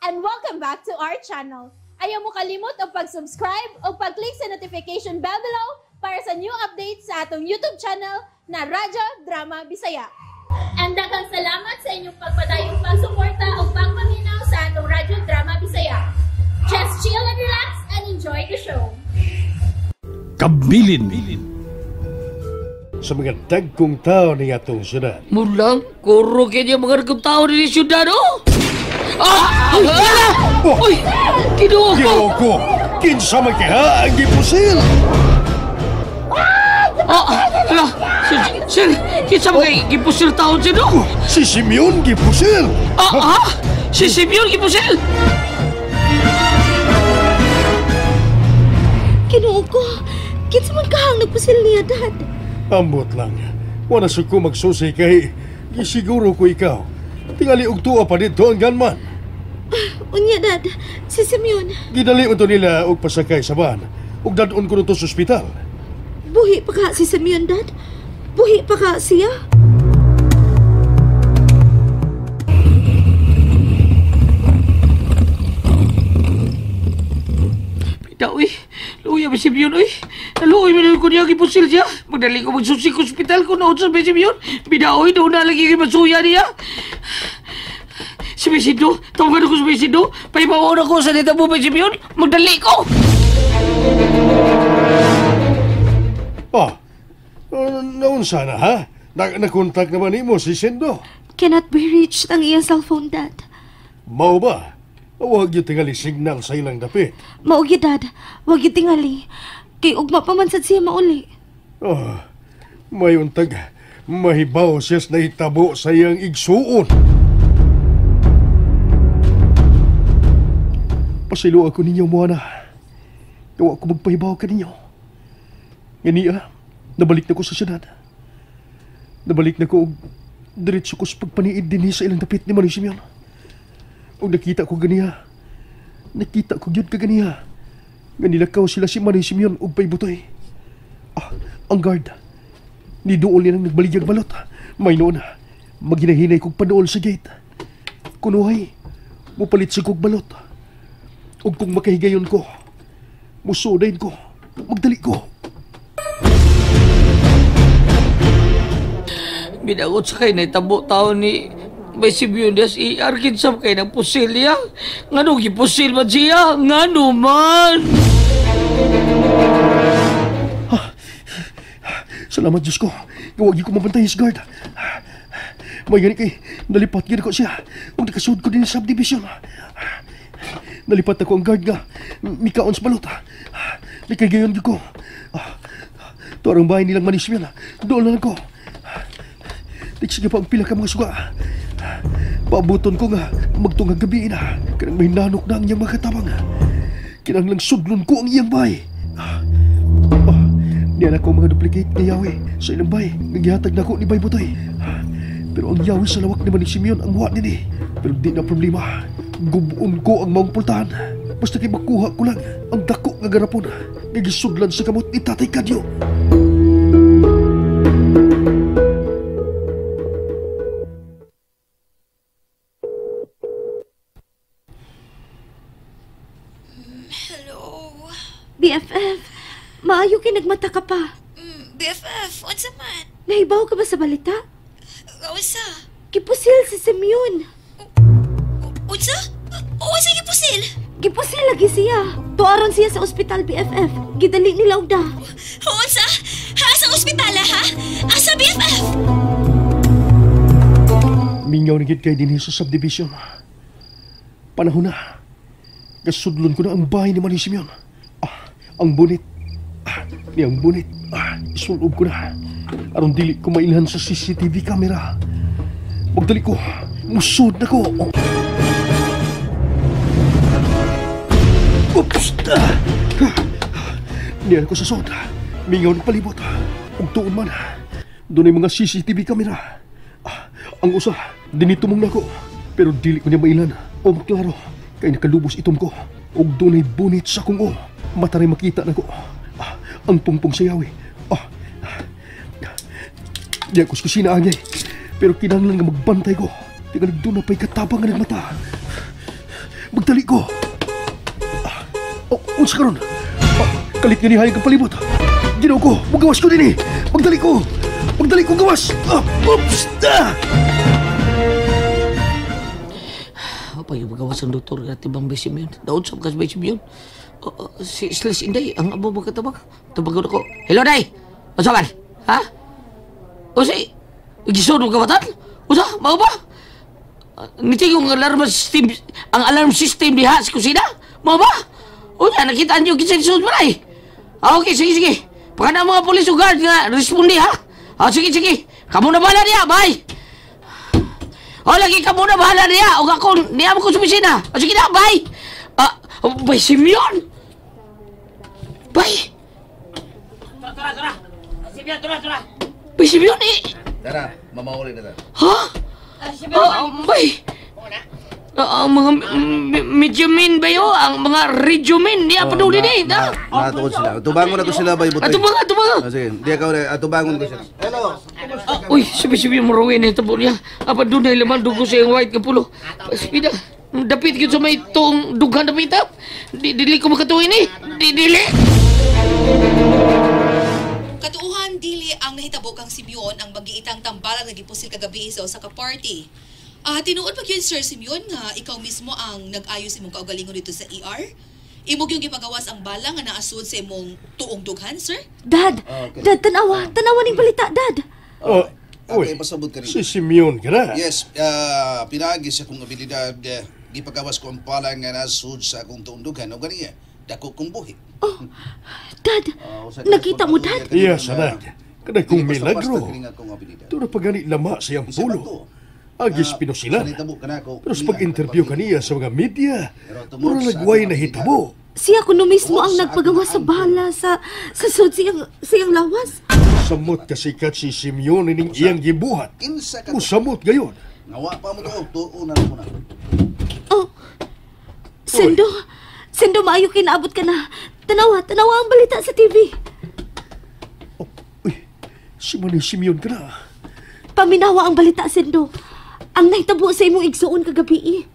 And welcome back to our channel. Ayaw mo kalimot og pag-subscribe o pag-click sa notification bell below para sa new updates sa atong YouTube channel na Radyo Drama Bisaya. And daghang salamat sa inyong pagpadayong pagsuporta o pagpaminaw sa atong Radyo Drama Bisaya. Just chill and relax and enjoy the show. Kabilin sa mga dagkong tao ni atong syudad. Mulang, kuro kanya mga dagkong tao ni syudad, oh! Ah! Uy! Ala! Uy! Kinuha ko! Ginoo ko! Kinsa man kaya ang gipusil? Ah! Ala! Sir, sir! Kinsa man kay gipusil taon siya, no? Si Simeon gipusil! Ah! Ah! Si Simeon gipusil! Kinuha ko! Kinsa man kahang nagpusil niya, Dad? Ambot lang. Wala sa ko magsusi kay gisiguro ko ikaw. Tingali og tuwa pa dito ang gunman. Unya, Dad. Si Simeon. Gidali mo to nila og pasakay sa van. Ug dadon ko to sa ospital. Buhi pa ka si Simeon, Dad? Buhi pa ka siya? Pita, uy. Luya ba si Simeon, uy? Naluoy man ko niya gipusil siya. Magdali ko magsusi ko ospital ko naunsa ba si Simeon. Bida, uy, doon na lagi kay masuya niya. Si Besido, tawagan ko si Besido. Pahibaw na ko sa dita mo ba si Simeon. Magdali ko! Oh, naunsa na, ha? Nakontak naman nimo si Sindo. Cannot be reached ang iyang cellphone, Dad. Mao ba? Huwag yung tingali signal sa ilang dapit. Mao gyud, Dad. Huwag yung tingali. Kay ugma pa man sad siya mauli. Oh, may untag. Mahibaw siyas nahitabo sa iyang igsuon. Pasilo ako ninyo, Moana. Gawa ko magpahibaw ka ninyo. Ganiya, nabalik na ko sa syudad. Nabalik na ko og diretso ko sa pagpaniid din sa ilang dapit ni Manny Simeon. Og nakita ko ganiya. Nakita ko gyud ka ganiya. Ganilakaw sila si Manny Simeon og paybutoy. Ah, ang guard. Niduol niya nang nagbaligyag balot. May noon, maginahinay kog paduol sa gate. Kunuhay, mupalit sa kog balot. Og kung makahigayon ko, musudayin ko, magdali ko. Binagot sa kay naitabo tao ni may Simeon des ER kinsam kay nang pusil niya. Ngano gipusil man siya? Ngano man? Salamat Diyos ko. Gawag ko mabantay his guard. May gani kay nalipat gid ko siya. Ug nakasud ko din sa subdivision. Nalipat ako ang guard nga mikaon sa balot. Nakagayon gid ko. Tuarang bahay nilang Manny Simeon. Doon na lang ko. Sige pa ang pila ka mga suga. Paabuton ko nga magtungag gabi na. Kanang may nanok na ang iyang mga katabang. Kinahanglang sudlon ko ang iyang bahay. Niyan ako mga duplicate nga yawi sa ilang bahay. Nagyatag na ko ni Bay Butoy. Pero ang yawi sa lawak ni Manny Simeon ang wa nini. Pero di na problema. Gubuon ko ang maong pultahan. Basta kay makuha ko lang ang dako nga garapon nga gisudlan sa kamot ni Tatay Kadyo. Hello. BFF, maayo kay nagmata ka pa. BFF, unsa man? Nahibaw ka ba sa balita? Unsa? Gipusil si Simeon. Unsa? Unsa gipusil? Gipusil lagi siya. Tuaron siya sa ospital, BFF. Gidali nila og da. Unsa? Ha, sa ospital, ha? Asa, BFF? Mingaw na gid kay dinhi sa subdivision. Panahon na. Gasudlon ko na ang bahay ni Manny Simeon. Ah, ang bunit. Ah, ni ang bunit. Ah, isulob ko na. Aron dili ko mailhan sa CCTV camera. Magdali ko. Musod na ko. Oh. Oops! Niyan ko sa sod. Mingaw ng palibot. Ug tuon man. Doon ay mga CCTV camera. Ah, ang usa, dinitumong na ko. Pero dili ko niya mailan. O maklaro, kay nakalubos itom ko. Ug doon ay bunit sa kong o. Mataray makita na ko. Ah, ang pungpong sa yawi. Ah, di ako sa kusina angay. Pero kinahanglan nga magbantay ko. Tingalig doon na pa'y katabang nga nagmata. Magdali ko. Oh, unsa karon? Kalit nga ni hayag ang palibot. Ginoo ko, magawas ko dinhi. Magdali ko. Magdali ko gawas. Oops! Pag magawas ang doktor nga tibang Bay Simeon. Daon sa bagas Bay Simeon. Si Slis Inday, ang abo magkatabang. Tubagon ako. Hello, Day! Unsa man? Ha? O si... Gisod mo kabatan? Unsa? Mao ba? Nitingog ang alarm system, ang alarm system diha sa kusina? Mao ba? Unya, nakita niyo kinsa gisod mo, Day? Okay, sige, sige. Baka na mga polis o guard nga responde, ha? Sige, sige. Kamu na bahala niya, bye! O, lagi ka muna bahala niya. O ako, niya mo ko sa opisina. O, sige na, bye! Bye, Simeon! Bye! Tara, tara! Simeon, tara, tara! Bye, Simeon, eh! Tara, mamauli na ta. Ha? Bye! Ang mga medyomin ba yun? Ang mga regimen, niya pa doon din eh. Natuod sila. Tubangon ako sila, bay, butoy. Atubangan, tubangan! Sige, di ako na, atubangon ko sila. Hello! Uy, sabi-sabi mo rawin ito po niya. Apa doon na laman dugo sa iyong white nga pulo. Pida, dapit yun sa may tuong dughan na pitap. Dili ko makatuin eh. Dili. Katuuhan, dili ang nahitabo kang Simeon ang magiitang tambalan nga gipusil kagabi sa usa ka party. Tinuod pa gyud Sir Simeon nga ikaw mismo ang nag-ayos imong kaugalingon dito sa ER? Imog yung gipagawas ang bala nga naasud sa imong tuong dughan, sir? Dad, Okay. Dad, tanawa. Tanawa ning balita, Dad. Okay, pasabot ka rin. Si Simeon ka na. Yes, pinaagi sa akong abilidad, gipagawas ko ang pala nga nasud sa akong tuundugan o ganiya, dako kong buhi. Oh, Dad, nakita mo, Dad? Yes, anak. Kanay kong milagro. Ito na pagani lama sa iyang pulo. Agis pinusilan. Pero sa pag-interview kaniya sa mga media, mura nagway na hitabo. Siya kuno mismo ang nagpagawa sa bala sa sud siyang lawas. Samot kasikat si Simeon ining iyang gibuhat. Musamot gayon. Ngawa pa mo to, tuo na mo na. Oh, Sendo, Sendo, maayo kinaabot ka na. Tanawa, tanawa ang balita sa TV. Oh, uy, si Manny Simeon ka na. Paminawa ang balita, Sendo. Ang nahitabo sa imong igsuon kagabi.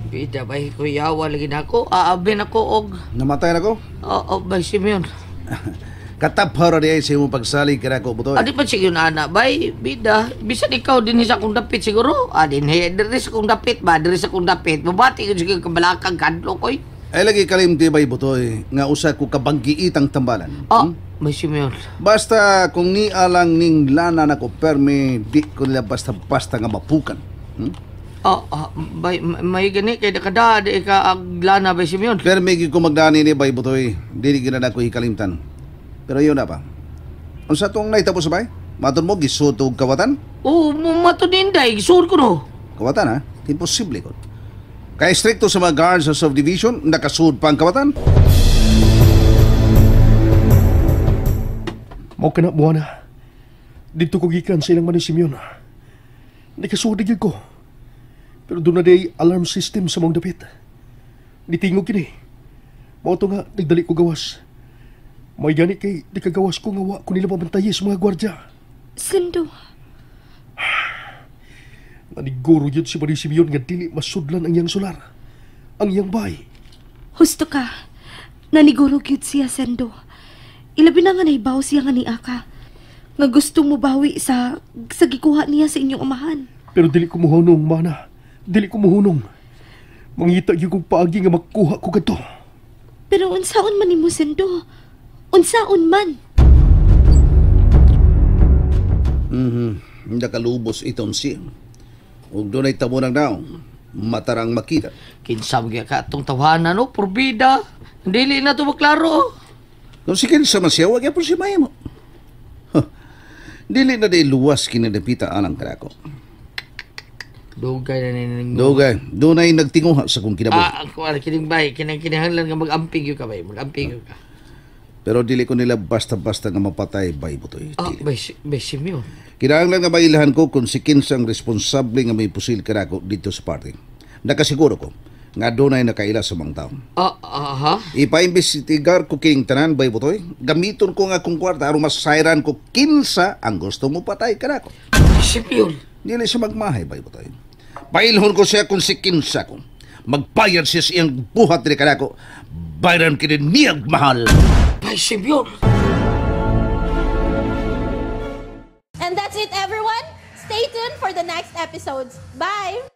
Bida, bay, kuyawa lagi na ako. Aabin ako og... Namatay na ko? Oo, bay, Simeon. Kataphara niya sa imong pagsalig ka na ako, butoy. Adi pa sige na, bay, bida. Bisan ikaw din sa akong dapit siguro. Adi, diri sa akong dapit ba? Diri sa akong dapit. Mabati ko sige kabalakang kadlo koy. Ay lagi kalimti bay, butoy, nga usa ko kabanggiitang tambalan. Bay Simeon. Basta kung nialang ning lana na ko perme, di ko nila basta-basta nga mapukan. Bay, may gani kay nakada di ka aglana bay Simeon. Perme gyud ko magdani ni bay butoy, dili gyud na ko hikalimtan. Pero yun na pa. Unsa tong nahitabo sa bay? Maton mo gisuot og kawatan? Oo, mato din day, gisuot ko no. Kawatan ha? Imposible ko. Kay stricto sa mga guards sa subdivision, nakasuod pa ang kawatan. Mao ka na, Buwana. Dito ko gikan sa ilang Manny Simeon. Nakasuod na gyud ko. Pero doon na day alarm system sa mong dapit. Nitingog kini. Mao to nga, nagdali ko gawas. May gani kay di kagawas ko nga wa ko nila mabantayi sa mga gwardya. Sendo. Naniguro yun si Manny Simeon nga dili masudlan ang iyang solar. Ang iyang bay. Husto ka. Naniguro gyud siya, Sendo. Ilabi na nga nahibaw siya nga ni Aka. Nga gusto mo bawi sa gikuha niya sa inyong amahan. Pero dili ko muhunong, mana. Dili ko muhunong. Mangita gyud kong paagi nga makuha ko kadto. Pero unsaon man nimo, Sendo? Unsaon man? Nakalubos itong siya. Ug dunay tabo ng daong, matarang makita. Kinsa gyud ka atong tawanan no, porbida. Dili na to maklaro. Kung si kinsa man siya, wag yapon siya mahimo. Huh. Dili na di luwas kinadapita anang karako. Dugay na ni. Dugay, dunay nagtinguha sa kong kinabuhi. Ako ara kining bay, kinang kinahanglan nga mag-amping gyud ka bay, mag-amping gyud ka. Pero dili ko nila basta-basta nga mapatay bay butoy. Bay, bay Simeon. Kinahanglan nga mailhan ko kung si kinsang responsable nga may pusil kanako dito sa party. Nakasiguro ko Nga dunay nakaila sa mga tao. Ah, ah, ha? Ipaimbestigar ko kining tanan, Bay Butoy. Gamiton ko nga akong kwarta aron masayran ko kinsa ang gusto mo patay kanako. Simeon. Dili siya magmahay, Bay Butoy. Pailhon ko siya kung si kinsa ko. Magbayad siya sa iyang buhat diri kanako. Bayran kini niyag mahal. Bay Simeon. And that's it, everyone. Stay tuned for the next episodes. Bye!